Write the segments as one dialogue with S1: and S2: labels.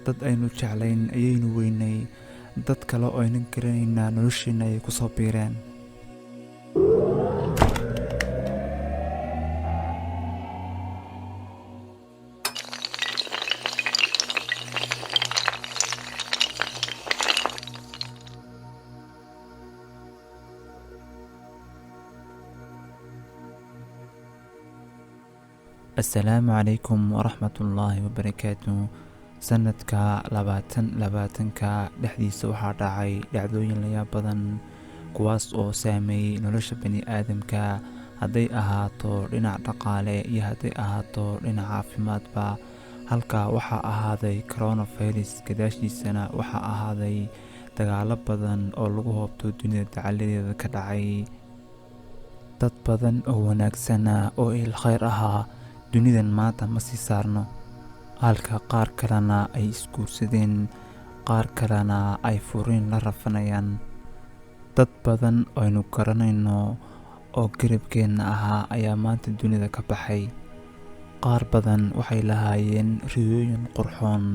S1: Dad aynu jeclayn ayaynu weynay, dad kale oo aynan garanaynaa nolosheenna ayay kusoo biireen. Assalaamu calaykum waraxmatullaahi wabarakaatu. Sanadka 2020-ka dhexdiisa waxaa dhacay dhacdooyin layaab badan, kuwaas oo saameeyey nolosha bani'aadamka, hadday ahaato dhinac dhaqaale iyo hadday ahaato dhinac caafimaadba. Halka waxaa ahaaday coronavirus, gadaashiisana waxaa ahaaday dagaalo badan oo lagu hoobto dunida dacaladeeda ka dhacay. Dad badan oo wanaagsana oo il khayr ahaa dunidan maanta ma sii saarno, halka qaar kalena ay isguursadeen, qaar kalena ay furiin la rafanayaan. Dad badan aynu garanayno oo garabkeenna ahaa ayaa maanta dunida ka baxay. Qaar badan waxay lahaayeen riyooyin qurxoon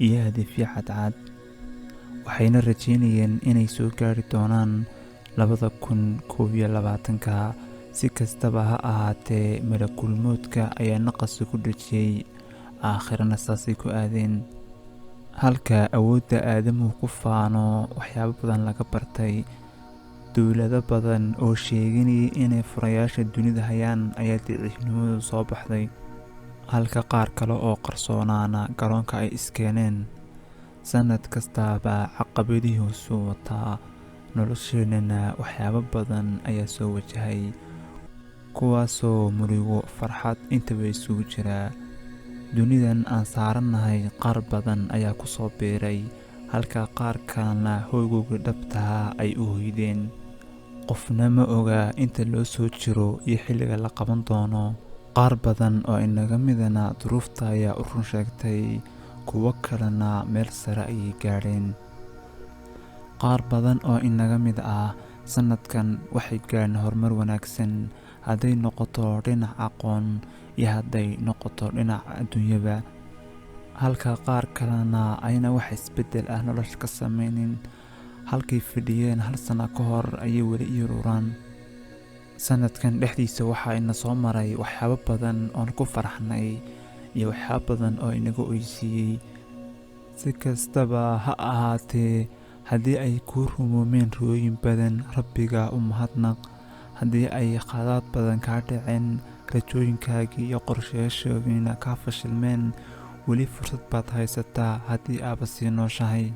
S1: iyo hadafyo cadcad, waxayna rajeynayeen inay soo gaari doonaan 2021-ka. Si kastaba ha ahaatee, malakulmoodka ayaa naqaska ku dhejiyey, aakhirana saasay ku aadeen. Halka awoodda aadamuhu ku faano waxyaabo badan laga bartay, dowlado badan oo sheeganayay inay furayaasha dunida hayaan ayaa daciifnimadoodu soo baxday, halka qaar kale oo qarsoonaana garoonka ay iskeeneen. Sanad kastaaba caqabadihiisu wataa, nolosheennana waxyaabo badan ayaa soo wajahay, kuwaasoo murigo farxad intaba isugu jiraa. Dunidan aan saarannahay qaar badan ayaa ku soo biiray, halka qaar kalena hoygooga dhabtaha ay u hoydeen. Qofna ma oga inta loo soo jiro iyo xilliga la qaban doono. Qaar badan oo inaga midana duruufta ayaa u run sheegtay, kuwo kalena meel sare ayay gaadheen. Qaar badan oo inaga mid ah sanadkan waxay gaadheen horumar wanaagsan, hadday noqoto dhinac aqoon iyo hadday noqoto dhinac adduunyaba, halka qaar kalena ayna wax isbeddel ah nolosha ka sameynin. Halkay fadhiyeen hal sano ka hor ayay weli yaruraan. Sanadkan dhexdiisa waxaa ina soo maray waxyaabo badan oon ku faraxnay iyo waxyaabo badan oo inaga oysiiyey. Si kastaba ha ahaatee, haddii ay kuu rumoomeen riyooyin badan, Rabbiga u mahadnaq. Haddii ay khadaad badan kaa dhaceen, rajooyinkaagii iyo qorshayaashaagina kaa fashilmeen, weli fursad baad haysataa haddii aaba sii nooshahay.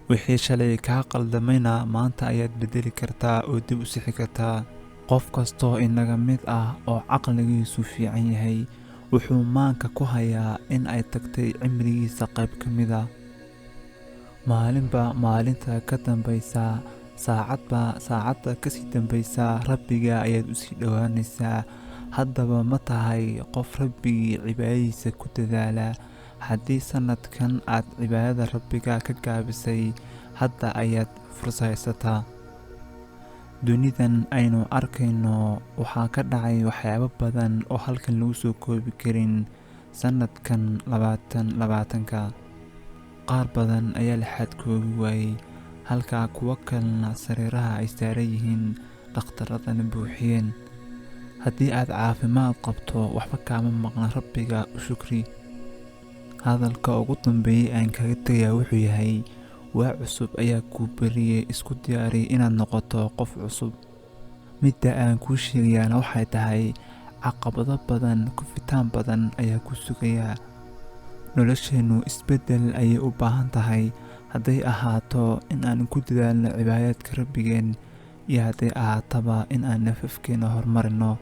S1: Wixii shalay kaa qaldamayna maanta ayaad beddeli kartaa oo dib u sixi kartaa. Qof kastoo inaga mid ah oo caqligiisu fiican yahay wuxuu maanka ku hayaa in ay tagtay cimrigiisa qayb ka mid ah. Maalinba maalinta ka dambaysa, saacadba saacadda kasii dambaysa, Rabbiga ayaad usii dhowaanaysaa. Haddaba ma tahay qof Rabbigii cibaadadiisa ku dadaala? Haddii sanadkan aad cibaadada Rabbiga ka gaabisay, hadda ayaad fursad haysataa. Dunidan aynu arkayno waxaa ka dhacay waxyaabo badan oo halkan lagu soo koobi karin sanadkan 2020-ka. Qaar badan ayaa la xadkoobi waayey, halka kuwo kalena sariiraha ay saaran yihiin, dhakhtaradana buuxiyeen. Haddii aad caafimaad qabto, waxba kaama maqna, Rabbiga u shukri. Hadalka ugu dambeeyay aan kaga tegayaa wuxuu yahay: waa cusub ayaa kuu bariyey, isku diyaari inaad noqoto qof cusub. Midda aan kuu sheegayaana waxay tahay caqabado badan, kufitaan badan ayaa ku sugayaa. Nolosheennu isbeddel ayay u baahan tahay, hadday ahaato in aan ku dadaalno cibaadaadka Rabbigeen iyo hadday ahaataba in aan nafafkeena horumarino.